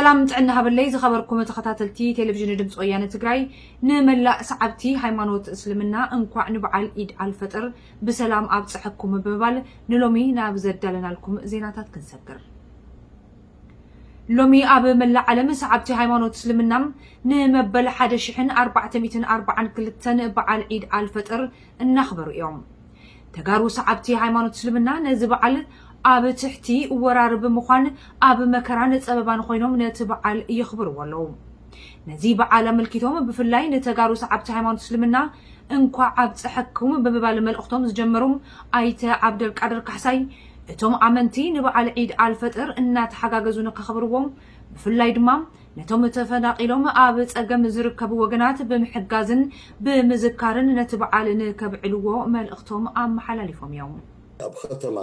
ሰላም ጥዕና ሃበለይ ዝኸበርኩም ተኸታተልቲ ቴሌቪዥን ድምፂ ወያነ ትግራይ፣ ንመላእ ሰዓብቲ ሃይማኖት እስልምና እንኳዕ ንበዓል ኢድ ኣልፈጥር ብሰላም ኣብፀሐኩም ብምባል ንሎሚ ናብ ዘዳለናልኩም ዜናታት ክንሰግር። ሎሚ ኣብ መላእ ዓለም ሰዓብቲ ሃይማኖት እስልምና ንመበል ሓደ ሽሕን ኣርባዕተ ሚእትን ኣርባዓን ክልተን በዓል ዒድ ኣልፈጥር እናኽበሩ እዮም። ተጋሩ ሰዓብቲ ሃይማኖት እስልምና ነዚ በዓል ኣብ ትሕቲ ወራር ብምዃን ኣብ መከራን ጸበባን ኮይኖም ነቲ በዓል የኽብርዎ ኣለዉ። ነዚ በዓል ኣመልኪቶም ብፍላይ ንተጋሩ ሰዓብቲ ሃይማኖት እስልምና እንኳዕ ኣብፀሐኩም ብምባል መልእኽቶም ዝጀመሩ ኣይተ ዓብደልቃድር ካሕሳይ፣ እቶም ኣመንቲ ንበዓል ዒድ ኣልፈጥር እናተሓጋገዙ ንከኽብርዎም፣ ብፍላይ ድማ ነቶም ተፈናቒሎም ኣብ ጸገም ዝርከቡ ወገናት ብምሕጋዝን ብምዝካርን ነቲ በዓል ንከብዕልዎ መልእኽቶም ኣመሓላሊፎም እዮም። ኣብ ከተማ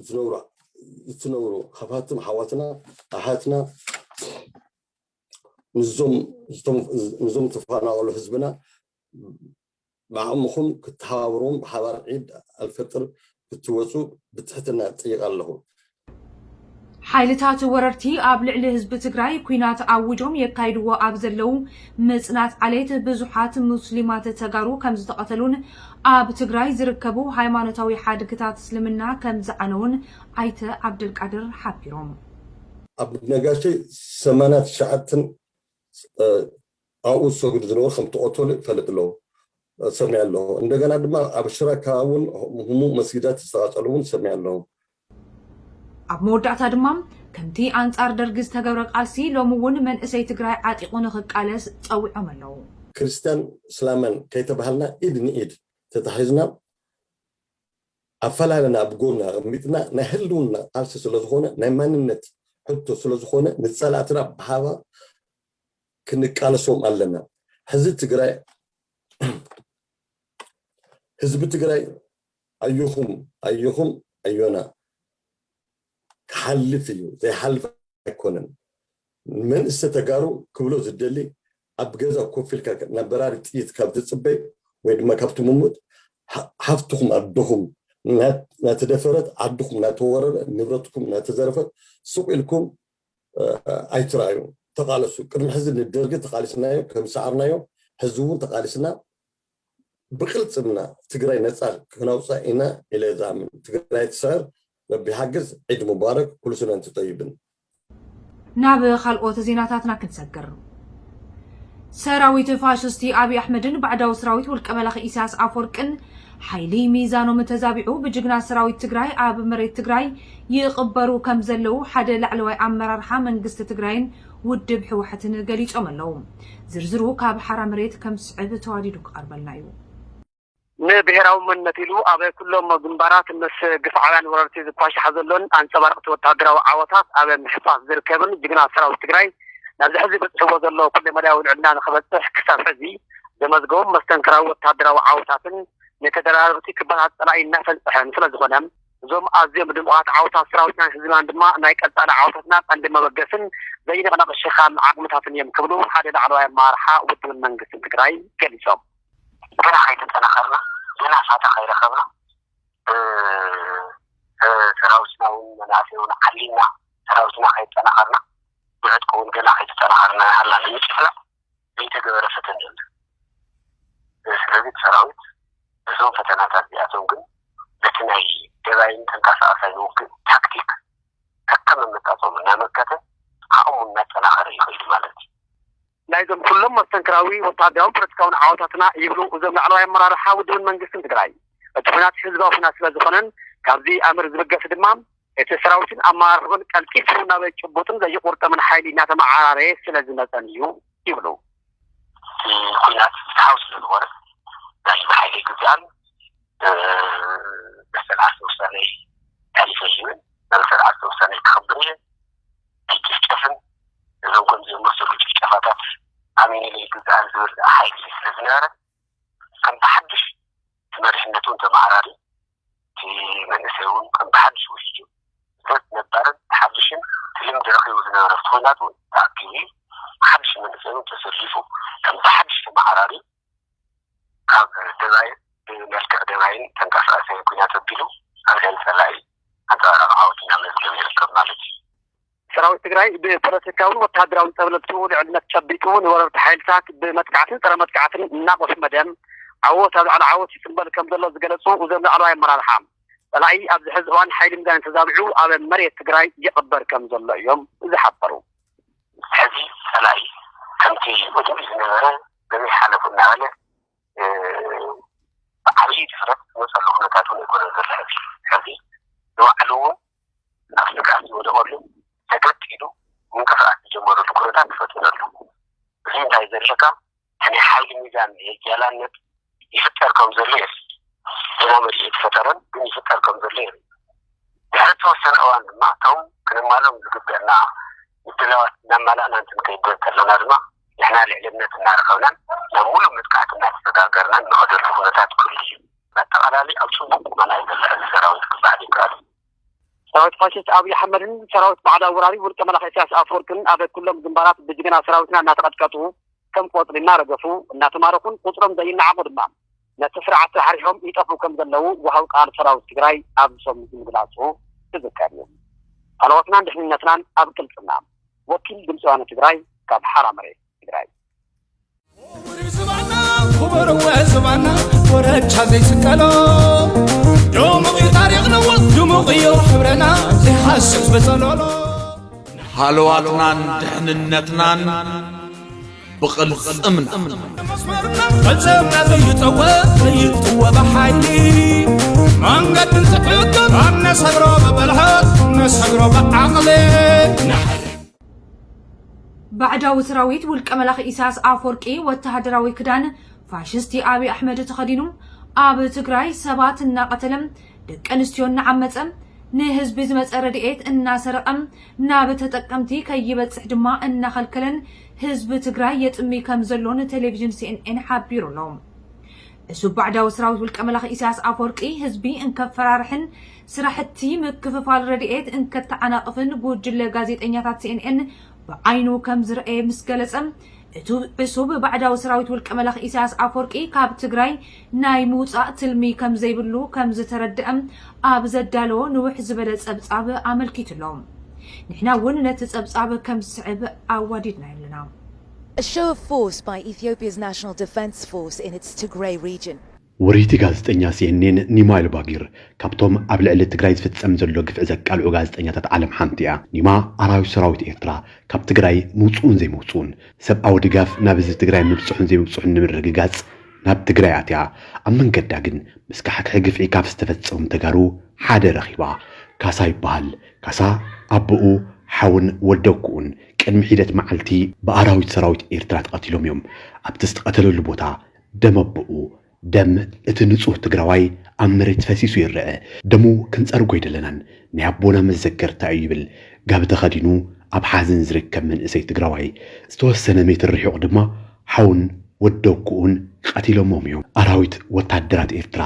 ዝነብሩ ዝትነብሩ ሃፋትም ኣሕዋትና ኣሓትና ንዞም ዝተፈናቐሉ ህዝብና ብዓቕምኹም ክትተሓባበርዎም ብሓባር ዒድ ኣልፈጥር ክትወፁ ብትሕትና እጥይቕ ኣለኹ። ሓይልታት ወረርቲ ኣብ ልዕሊ ህዝቢ ትግራይ ኲናት ኣዊጆም የካይድዎ ኣብ ዘለዉ ምጽናት ዓሌት ብዙሓት ሙስሊማት ተጋሩ ከም ዝተቐተሉን ኣብ ትግራይ ዝርከቡ ሃይማኖታዊ ሓድግታት እስልምና ከም ዝዓነውን ኣይተ ዓብደልቃድር ሓቢሮም። ኣብ ነጋሽ ሰማንያ ትሽዓተን ኣብኡ ዝሰግዱ ዝነበሩ ከም ተቐተሉ ይፈልጥ ኣለዉ፣ ሰሚዐ ኣለኹ። እንደገና ድማ ኣብ ሽረ ኣካባቢ እውን ህሙም መስጊዳት ዝተቓጸሉ እውን ሰሚዐ ኣለኹ። ኣብ መወዳእታ ድማ ከምቲ ኣንጻር ደርጊ ዝተገብረ ቃልሲ ሎሚ እውን መንእሰይ ትግራይ ዓጢቑ ንኽቃለስ ጸዊዖም ኣለዉ። ክርስትያን እስላምን ከይተባህልና ኢድ ንኢድ ተታሒዝና ኣፈላለና ኣብ ጎና ኣቐሚጥና ናይ ህልውና ቃልሲ ስለዝኾነ ናይ ማንነት ሕቶ ስለዝኾነ ንጸላእትና ብሓባር ክንቃለሶም ኣለና። ሕዚ ትግራይ ህዝቢ ትግራይ ኣየኹም ኣየኹም ኣዮና ክሓልፍ እዩ፣ ዘይሓልፍ ኣይኮነን። መንእሰ ተጋሩ ክብሎ ዝደሊ ኣብ ገዛ ኮፍ ኢልካ ናብ በራሪ ጥይት ካብ ትፅበይ ወይ ድማ ካብ ትምሙት ሓፍትኹም ኣደኹም ናተደፈረት ዓድኹም ናተወረረ ንብረትኩም ናተዘረፈት ስቕ ኢልኩም ኣይትረኣዩ። ተቓለሱ። ቅድሚ ሕዚ ንደርጊ ተቓሊስናዮ ከም ሰዓርናዮ ሕዚ እውን ተቓሊስና ብቕልፅምና ትግራይ ነፃ ክነውፃ ኢና ኢለ ዝኣምን። ትግራይ ትስዕር፣ ረቢ ይሓግዝ። ዒድ ሙባረክ፣ ኩሉ ስነ እንት ጠይብን። ናብ ካልኦት ዜናታትና ክንሰግር። ሰራዊት ፋሽስቲ ኣብይ ኣሕመድን ባዕዳዊ ሰራዊት ውልቀ መላኺ ኢሳያስ ኣፈወርቅን ሓይሊ ሚዛኖም ተዛቢዑ ብጅግና ሰራዊት ትግራይ ኣብ መሬት ትግራይ ይቕበሩ ከም ዘለዉ ሓደ ላዕለዋይ ኣመራርሓ መንግስቲ ትግራይን ውድብ ህወሓትን ገሊጾም ኣለዉ። ዝርዝሩ ካብ ሓራ መሬት ከም ዝስዕብ ተዋዲዱ ክቐርበልና እዩ። ንብሔራዊ መንነት ኢሉ ኣብ ኩሎም ግንባራት ምስ ግፍዓውያን ወረርቲ ዝኳሻሕ ዘሎን ኣንጸባረቕቲ ወታደራዊ ዓወታት ኣብ ምሕፋስ ዝርከብን ጅግና ሰራዊት ትግራይ፣ ናብዚ ሕዚ በጺሕዎ ዘሎ ኩለመዳያዊ ልዕልና ንኽበጽሕ ክሳብ ሕዚ ዘመዝገቦም መስተንክራዊ ወታደራዊ ዓወታትን ንተደራረብቲ ክባታት ጸላኢ እናፈንጸሐን ስለ ዝኾነ፣ እዞም ኣዝዮም ድሙቓት ዓወታት ሰራዊትናን ህዝብናን ድማ ናይ ቀጻሊ ዓወታትና ቀንዲ መበገስን ዘይንቕነቕ ሽኻል ዓቕምታትን እዮም ክብሉ ሓደ ላዕለዋይ ኣመራርሓ ውድብን መንግስትን ትግራይ ገሊጾም። ገና ከይተጠናኸርና፣ ገና ፋታ ከይረኸብና፣ እ፣ እ፣ ሰራዊትና እውን መናእሰይ እውን ዓሊምና፣ ሰራዊትና ከይጠናኸርና፣ ብዕጥቂ እውን ገና ከይተጠናኸርና ንሃላ ንምጭፍላቕ ዘይተገበረ ፈተነ የለን። እ፣ ስለዚ እቲ ሰራዊት እዞም ፈተናታት እዚኣቶም ግን በቲ ናይ ደባይን ተንቀሳቓሳይን ውግእ ታክቲክ ከከም ኣመጣጥኦም እናመከተ ዓቕሙ እናጠናኸረ ይኸይድ ማለት እዩ። ናይዞም ኩሎም መስተንክራዊ ወታደራውን ፖለቲካውን ዓወታትና ይብሉ እዞም ላዕለዋይ ኣመራርሓ ውድብን መንግስትን ትግራይ፣ እቲ ኹናት ህዝባዊ ኹናት ስለ ዝኾነን ካብዚ ኣምር ዝብገስ ድማ እቲ ሰራዊትን ኣመራርሕኡን ቀልጢፉ ናብ ጭቡጥን ዘይቁርጠምን ሓይሊ እናተመዓራረየ ስለ ዝመፀን እዩ ይብሉ። እቲ ኹናት ፍትሓዊ ስለ ዝኾነ ናይ ብሓይሊ ግዛን መስተንዓርቲ ውሳነ ኣሕሊፈ ይብል ናብ መስተንዓርቲ ውሳነ ክኸብር እየ ኣይጭፍጨፍን እዞም ከምዚኦም መሰሉ ጭፍጨፋታት ኣሚኑ ዘይግዛእን ዝብል ሓይሊ ስለ ዝነበረ ከም ብሓድሽ እቲ መሪሕነቱ እውን ተመዓራሪ እቲ መንእሰይ እውን ከም ብሓድሽ ውሒጁ ነባርን ሓድሽን እቲ ልምዲ ረኺቡ ዝነበረ እቲ ኹናት እውን ተኣኪቡ እዩ። ሓድሽ መንእሰይ እውን ተሰሊፉ ከም ብሓድሽ ተመዓራሪ ካብ ደባይ ብመልክዕ ደባይን ተንቀሳቃሳይ ኲናት ኣቢሉ ኣብ ልዕሊ ጸላኢ ኣንጸባራቂ ዓወት እናመዝገበ ይርከብ ማለት እዩ። ሰራዊት ትግራይ ብፖለቲካውን ወተሃደራውን ጸብለልቱ ልዕልነት ጨቢጡ ንወረርቲ ሓይልታት ብመጥቃዕትን ጸረ መጥቃዕትን እናቆሽመደ ዓወት ኣብ ልዕሊ ዓወት ይጽንበል ከም ዘሎ ዝገለጹ እዞም ላዕለዋይ ኣመራርሓ፣ ጸላኢ ኣብዚ ሕዚ እዋን ሓይሊ ሚዛን ተዛቢዑ ኣብ መሬት ትግራይ ይቕበር ከም ዘሎ እዮም ዝሓበሩ። ሕዚ ጸላኢ ከምቲ ወዲኡ ዝነበረ በበይ ሓለፉ እናበለ ብዓብዪ ድፍረት ዝመፀሉ ኩነታት እውን ኣይኮነን ዘሎ። ሕዚ ሕዚ ንባዕሉ እውን ኣብ ስግኣት ዝወደቐሉ ሰገጥ ኢሉ ምንቅስቃስ ዝጀመረሉ ኩነታት ተፈጢሩ ኣሎ። እዚ እንታይ ዘርእየካ እቲ ናይ ሓይሊ ሚዛን የጃላነት ይፍጠር ከም ዘሎ እዩ። ገና መሊኡ ኣይተፈጠረን ግን ይፍጠር ከም ዘሎ እዩ። ድሕሪ ዝተወሰነ እዋን ድማ እቶም ክነማልኦም ዝግበአና ምድላዋት እናማላእና እንትንከይድ ከለና ድማ ንሕና ልዕልነት እናረኸብናን ናብ ሙሉእ መጥቃዕቲ እናተሰጋገርናን ንኸደሉ ኩነታት ክህሉ እዩ። ኣጠቓላሊ ኣብ ጽቡቕ ቁመና እዩ ዘሎ ሕዚ ሰራዊት ክበሃል ይከኣል። ሰራዊት ፋሽስት ኣብይ ኣሕመድን ሰራዊት ባዕዳዊ ወራሪ ውልቀ መላኺ ኢሳያስ ኣፈወርቅን ኣብ ኩሎም ግንባራት ብጅግና ሰራዊትና እናተቐጥቀጡ ከም ቆጽሊ እናረገፉ እናተማረኹን ቁጽሮም ዘይነዓቑ ድማ ነቲ ስርዓት ተሓሪሖም ይጠፍኡ ከም ዘለዉ ወሃብ ቃል ሰራዊት ትግራይ ኣብዚ ሰሙን ምግላጹ ዝዝከር እዩ። ሃለዋትናን ድሕንነትናን ኣብ ቅልጽምና። ወኪል ድምፂ ዋነ ትግራይ ካብ ሓራ መሬት ትግራይ። ዝባና ክቡር ዝባና ኮረቻ ዘይስቀሎ ድሙቕ እዩ ታሪኽና ድሙቕ እዩ ሕብረና ዘይሃስስ ብጸሎሎ ሃለዋትናን ድሕንነትናን ብቕልጽምና። መስመርና ፈጸምና ዘይጠወ ዘይጥወ ብሓይሊ መንገድን ትዕቅብ ኣብ ነሰግሮ ብብልሃት ነሰግሮ ብዓቕሊ ባዕዳዊ ሰራዊት ውልቀ መላኺ ኢሳያስ ኣፈወርቂ ወተሃደራዊ ክዳን ፋሽስቲ ኣብይ ኣሕመድ ተኸዲኑ ኣብ ትግራይ ሰባት እናቐተለ ደቂ ኣንስትዮ እናዓመፀ ንህዝቢ ዝመፀ ረድኤት እናሰረቐ ናብ ተጠቀምቲ ከይበፅሕ ድማ እናኸልከለን ህዝቢ ትግራይ የጥሚ ከም ዘሎ ንቴሌቪዥን ሲኤንኤን ሓቢሩ ኣሎ። እሱ ባዕዳዊ ሰራዊት ውልቀ መላኺ ኢሳያስ ኣፈወርቂ ህዝቢ እንከፈራርሕን ስራሕቲ ምክፍፋል ረድኤት እንከተዓናቕፍን ጉጅለ ጋዜጠኛታት ሲኤንኤን ብዓይኑ ከም ዝረኣየ ምስ ገለጸ፣ እቱ ዕሱብ ባዕዳዊ ሰራዊት ውልቀ መላኺ ኢሳያስ ኣፈወርቂ ካብ ትግራይ ናይ ምውጻእ ትልሚ ከም ዘይብሉ ከም ዝተረድአ ኣብ ዘዳለዎ ንውሕ ዝበለ ጸብጻብ ኣመልኪቱ ኣሎ። ንሕና እውን ነቲ ጸብጻብ ከም ዝስዕብ ኣዋዲድናዮ ኣለና። A show of force by Ethiopia's National Defense Force in its Tigray region. ወረይቲ ጋዜጠኛ ሲኤንኤን ኒማ ኤልባጊር ካብቶም ኣብ ልዕሊ ትግራይ ዝፍጸም ዘሎ ግፍዒ ዘቃልዑ ጋዜጠኛታት ዓለም ሓንቲ እያ። ኒማ ኣራዊት ሰራዊት ኤርትራ ካብ ትግራይ ምውፅኡን ዘይምውፅኡን፣ ሰብኣዊ ድጋፍ ናብ ህዝቢ ትግራይ ምብፅሑን ዘይምብፅሑን ንምርግጋፅ ናብ ትግራይ ኣትያ። ኣብ መንገዳ ግን መስካሕክሒ ግፍዒ ካብ ዝተፈፀሞም ተጋሩ ሓደ ረኺባ። ካሳ ይበሃል። ካሳ ኣቦኡ፣ ሓውን ወዲ ኣኩኡን ቅድሚ ሒደት መዓልቲ ብኣራዊት ሰራዊት ኤርትራ ተቐቲሎም እዮም። ኣብቲ ዝተቐተለሉ ቦታ ደም ኣቦኡ፣ ደም እቲ ንጹህ ትግራዋይ ኣብ መሬት ፈሲሱ ይረአ። ደሙ ክንጸርጎ ኣይደለናን፣ ናይ ኣቦና መዘከርታ እዩ ይብል ጋቢ ተኸዲኑ ኣብ ሓዘን ዝርከብ መንእሰይ ትግራዋይ። ዝተወሰነ ሜትር ርሒቑ ድማ ሓውን ወዲ ኣኩኡን ቀቲሎሞም እዮም ኣራዊት ወታደራት ኤርትራ።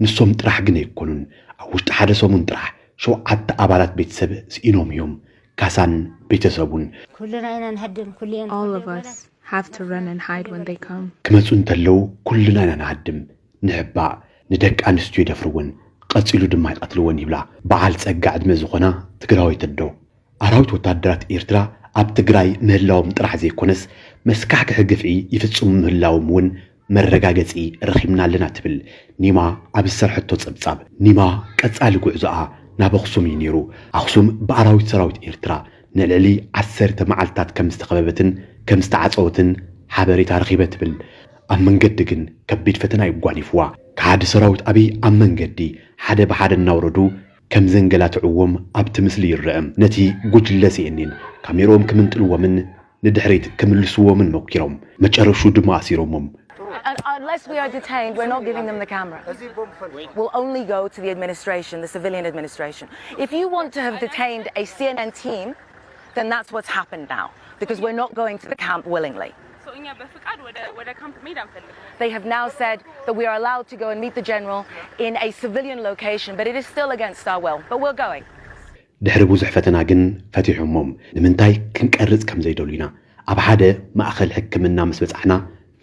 ንሶም ጥራሕ ግን ኣይኮኑን፣ ኣብ ውሽጢ ሓደ ሰሙን ጥራሕ ሸውዓተ ኣባላት ቤተሰብ ስኢኖም እዮም። ካሳን ቤተሰቡን። ኩልና ኢና ንሃድም ኩሉ እየን All of us have to run and hide when they come. ክመጹ እንተለዉ ኩልና ኢና ንሃድም፣ ንሕባእ፣ ንደቂ ኣንስትዮ ይደፍርወን፣ ቀጺሉ ድማ ይቐትልወን ይብላ በዓል ጸጋ ዕድመ ዝኾና ትግራወይቲ ኣዶ። ኣራዊት ወታደራት ኤርትራ ኣብ ትግራይ ምህላዎም ጥራሕ ዘይኮነስ መስካሕክሒ ግፍዒ ይፍጽሙ ምህላዎም እውን መረጋገጺ ረኺብና ኣለና ትብል ኒማ ኣብ ዝሰርሐቶ ጸብጻብ። ኒማ ቀጻሊ ጉዕዞኣ ናብ ኣኽሱም እዩ ነይሩ። ኣኽሱም ብኣራዊት ሰራዊት ኤርትራ ንልዕሊ ዓሰርተ መዓልታት ከም ዝተኸበበትን ከም ዝተዓጸወትን ሓበሬታ ረኺበ ትብል። ኣብ መንገዲ ግን ከቢድ ፈተና እዩ ጓኒፍዋ። ከሓዲ ሰራዊት ኣብይ ኣብ መንገዲ ሓደ ብሓደ እናውረዱ ከም ዘንገላትዕዎም ኣብቲ ምስሊ ይረአ። ነቲ ጉጅለ ሲኤንኤን ካሜርኦም ክምንጥልዎምን ንድሕሪት ክምልስዎምን ሞኪሮም፣ መጨረሹ ድማ ኣሲሮሞም። Unless we are detained, we're not giving them the camera. We'll only go to the administration, the civilian administration. If you want to have detained a C N N team, then that's what's happened now, because we're not going to the camp willingly. እኛ በፍቃድ ወደ ወደ ካምፕ መሄድ አንፈልግም። They have now said that we are allowed to go and meet the general in a civilian location, but it is still against our will. But we're going. ድሕሪ ብዙሕ ፈተና ግን ፈቲሖሞም። ንምንታይ ክንቀርጽ ከም ዘይደሉና ኣብ ሓደ ማእኸል ሕክምና ምስ በጻሕና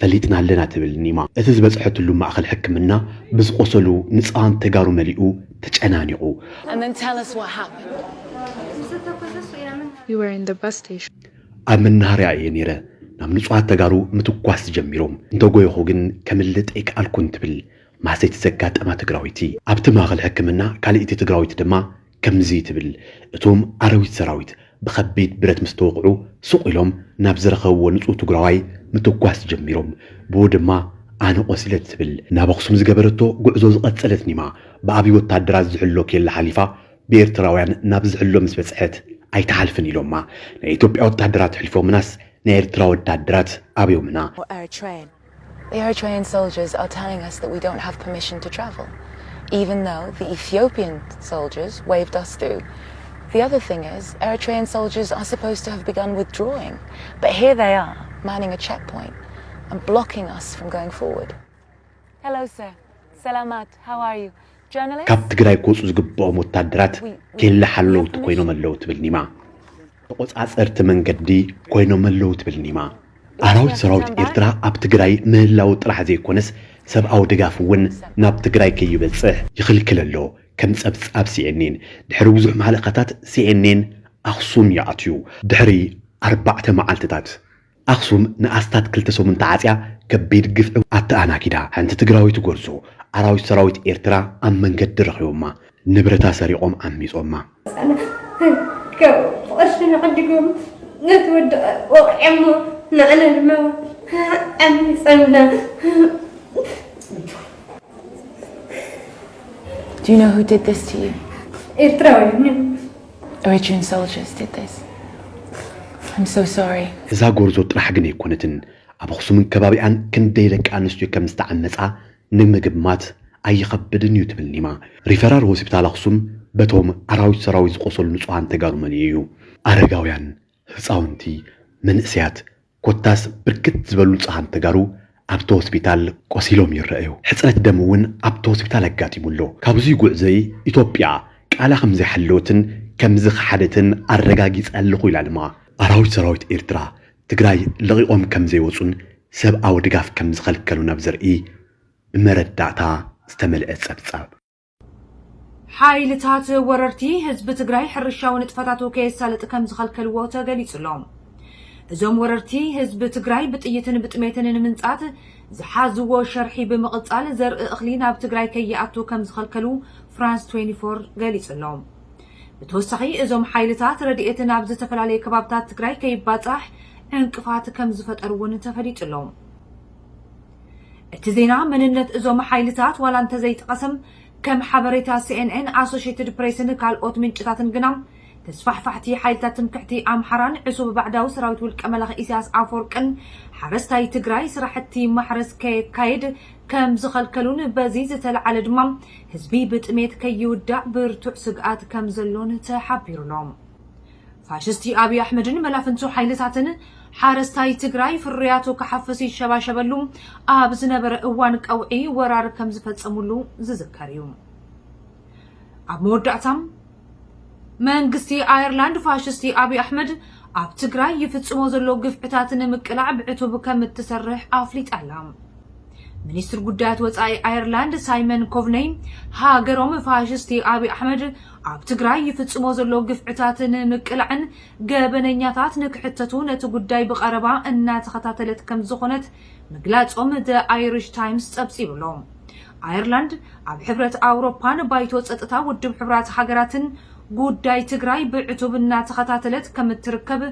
ፈሊጥና ኣለና ትብል ኒማ። እቲ ዝበጽሐትሉ ማእኸል ሕክምና ብዝቆሰሉ ንጽሃን ተጋሩ መሊኡ ተጨናኒቑ። And then tell us what happened. We were in the bus station. ኣብ መናሃርያ እየ ነይረ። ናብ ንጹሃት ተጋሩ ምትኳስ ጀሚሮም። እንተጎየኹ ግን ከምልጥ ኣይከኣልኩን ትብል ማሰይቲ ዘጋጠማ ትግራወይቲ። ኣብቲ ማእኸል ሕክምና ካልእቲ ትግራወይቲ ድማ ከምዚ ትብል፣ እቶም ኣራዊት ሰራዊት ብኸቢድ ብረት ምስ ተወቕዑ ስቕ ኢሎም ናብ ዝረኸብዎ ንጹህ ትግራዋይ ምትኳስ ጀሚሮም። ብኡ ድማ ኣነ ቆሲለ ትብል። ናብ ኣኽሱም ዝገበረቶ ጉዕዞ ዝቐጸለት ኒማ ብኣብይ ወታደራት ዝሕሎ ኬላ ሓሊፋ ብኤርትራውያን ናብ ዝሕሎ ምስ በጽሐት ኣይትሓልፍን ኢሎማ። ናይ ኢትዮጵያ ወታደራት ኣሕሊፎምናስ ናይ ኤርትራ ወታደራት ኣብዮምና። Eritrean. The Eritrean soldiers are telling us that we don't have permission to travel, even though the Ethiopian soldiers waved us through. The other thing is, Eritrean soldiers are supposed to have begun withdrawing, but here they are, manning a checkpoint and blocking us from going forward. Hello, sir. Salamat. How are you? Journalist? ካብ ትግራይ ክወፁ ዝግብኦም ወታደራት ኬላ ሓለውቲ ኮይኖም ኣለዉ ትብል ኒማ። ተቆፃፀርቲ መንገዲ ኮይኖም ኣለዉ ትብል ኒማ። ኣራዊት ሰራዊት ኤርትራ ኣብ ትግራይ ምህላው ጥራሕ ዘይኮነስ ሰብኣዊ ድጋፍ እውን ናብ ትግራይ ከይበፅሕ ይኽልክል ኣሎ። ከም ፀብፃብ ሲኤንኤን ድሕሪ ብዙሕ ማሕለኻታት ሲኤንኤን ኣኽሱም ይኣትዩ። ድሕሪ ኣርባዕተ መዓልትታት ኣኽሱም ንኣስታት ክልተ ሰሙን ተዓፅያ ከቢድ ግፍዒ ኣተኣናጊዳ። ሓንቲ ትግራወይቲ ጎርዞ ኣራዊት ሰራዊት ኤርትራ ኣብ መንገዲ ረኺቦማ፣ ንብረታ ሰሪቖም ዓሚጾማ። ካብ ብቐሺ ንዓዲጎም ነቲ ወዲ ወቕዐሞ ንዓና ድማ ዓሚጾምና። Do you know who did this to you? ኤርትራውያን እዮም። Eritrean soldiers did this. I'm so sorry. እዛ ጎርዞ ጥራሕ ግን ኣይኮነትን ኣብ ኣኽሱምን ከባቢኣን ክንደይ ደቂ ኣንስትዮ ከም ዝተዓመፃ ንምግማት ኣይኸብድን እዩ ትብል ኒማ። ሪፈራል ሆስፒታል ኣኽሱም በቶም ኣራዊት ሰራዊት ዝቆሰሉ ንጹሃን ተጋሩ መሊኡ እዩ። ኣረጋውያን፣ ህፃውንቲ፣ መንእሰያት ኮታስ ብርክት ዝበሉ ንጹሃን ተጋሩ ኣብቲ ሆስፒታል ቆሲሎም ይረኣዩ። ሕፅረት ደም እውን ኣብቲ ሆስፒታል ኣጋጢሙ ኣሎ። ካብዚ ጉዕዞይ ኢትዮጵያ ቃላ ከም ዘይሓለወትን ከም ዝኸሓደትን ኣረጋጊጸ ኣለኹ ኢላ ድማ። ኣራዊት ሰራዊት ኤርትራ ትግራይ ለቒቖም ከም ዘይወፁን ሰብኣዊ ድጋፍ ከም ዝኸልከሉን ኣብ ዘርኢ ብመረዳእታ ዝተመልአ ጸብጻብ። ሓይልታት ወረርቲ ህዝቢ ትግራይ ሕርሻዊ ንጥፈታቱ ከየሳልጥ ከም ዝኸልከልዎ ተገሊጹ ኣሎ። እዞም ወረርቲ ህዝቢ ትግራይ ብጥይትን ብጥሜትን ንምንጻት ዝሓዝዎ ሸርሒ ብምቕጻል ዘርኢ እኽሊ ናብ ትግራይ ከይኣቱ ከም ዝኸልከሉ ፍራንስ ትዌንቲ ፎር ገሊጹ ኣሎ። ብተወሳኺ እዞም ሓይልታት ረድኤት ናብ ዝተፈላለየ ከባብታት ትግራይ ከይባጻሕ ዕንቅፋት ከም ዝፈጠሩ እውን ተፈሊጡ ኣሎ። እቲ ዜና መንነት እዞም ሓይልታት ዋላ እንተዘይጠቐሰም ከም ሓበሬታ ሲኤንኤን፣ ኣሶሽየትድ ፕሬስን ካልኦት ምንጭታትን ግና ተስፋሕፋሕቲ ሓይልታት ትምክሕቲ ኣምሓራን ዕሱብ ባዕዳዊ ሰራዊት ውልቀ መላኺ ኢሳያስ ኣፈወርቅን ሓረስታይ ትግራይ ስራሕቲ ማሕረስ ከየካይድ ከም ዝኸልከሉን በዚ ዝተለዓለ ድማ ህዝቢ ብጥሜት ከይውዳእ ብርቱዕ ስግኣት ከም ዘሎን ተሓቢሩ ኣሎ። ፋሽስቲ ኣብይ ኣሕመድን መላፍንቱ ሓይልታትን ሓረስታይ ትግራይ ፍርያቱ ክሓፍስ ይሸባሸበሉ ኣብ ዝነበረ እዋን ቀውዒ ወራር ከም ዝፈጸሙሉ ዝዝከር እዩ። ኣብ መወዳእታ መንግስቲ ኣየርላንድ ፋሽስቲ ኣብይ ኣሕመድ ኣብ ትግራይ ይፍጽሞ ዘሎ ግፍዕታት ንምቅላዕ ብዕቱብ ከም እትሰርሕ ኣፍሊጣ ኣላ። ሚኒስትር ጉዳያት ወጻኢ ኣየርላንድ ሳይመን ኮቭነይ ሃገሮም ፋሽስቲ ኣብይ ኣሕመድ ኣብ ትግራይ ይፍጽሞ ዘሎ ግፍዕታት ንምቅላዕን ገበነኛታት ንክሕተቱ ነቲ ጉዳይ ብቐረባ እናተኸታተለት ከም ዝኾነት ምግላጾም The Irish Times ጸብጺቡ ኣሎ። ኣየርላንድ ኣብ ሕብረት ኣውሮፓን ባይቶ ጸጥታ ውድብ ሕቡራት ሃገራትን ጉዳይ ትግራይ ብዕቱብ እናተኸታተለት ከም እትርከብ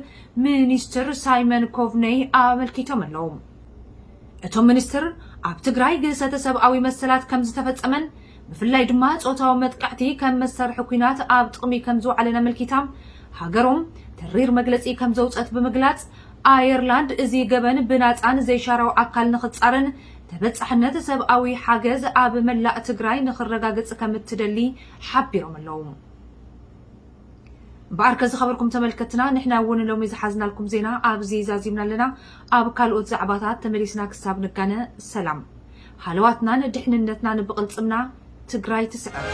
ሚኒስትር ሳይመን ኮቭነይ ኣመልኪቶም ኣለዉ። እቶም ሚኒስትር ኣብ ትግራይ ግህሰተ ሰብኣዊ መሰላት ከም ዝተፈጸመን ብፍላይ ድማ ጾታዊ መጥቃዕቲ ከም መሳርሒ ኲናት ኣብ ጥቕሚ ከም ዝውዓለን ኣመልኪታ ሃገሮም ተሪር መግለጺ ከም ዘውጸት ብምግላጽ ኣየርላንድ እዚ ገበን ብናጻን ዘይሻራዊ ኣካል ንኽጻረን ተበጻሕነት ሰብኣዊ ሓገዝ ኣብ መላእ ትግራይ ንኽረጋገጽ ከም እትደሊ ሓቢሮም ኣለዉ። እምበኣርከ ዝኸበርኩም ተመልከትና ንሕና እውን ሎሚ ዝሓዝናልኩም ዜና ኣብዚ ዛዚምና ኣለና። ኣብ ካልኦት ዛዕባታት ተመሊስና ክሳብ ንጋነ ሰላም። ሃለዋትናን ድሕንነትናን ብቕልጽምና ትግራይ ትስዕር።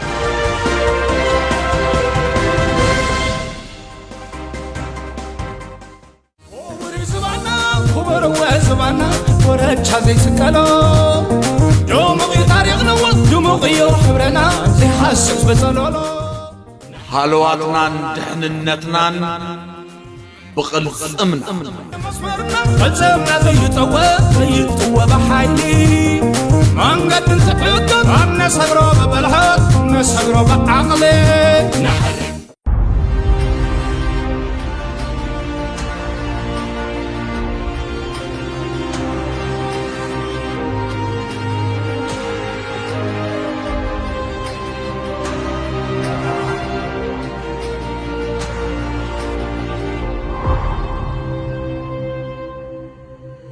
ክቡር ዝባና ክቡር ዝባና ኮረቻ ዘይስቀሎ ድሙቕ እዩ ታሪኽና ድሙቕ እዩ ሕብረና ዘይሓስስ ብጸሎሎ ሃለዋትናን ድሕንነትናን ብቕልጽምና መስመርና ፈጸምና ዘይጠወ ዘይጥወ ብሓይሊ መንገዲ እንትሕግር ኣብ ነሰግሮ ብብልሓት ነሰግሮ ብዓቕሊ ንሕሪ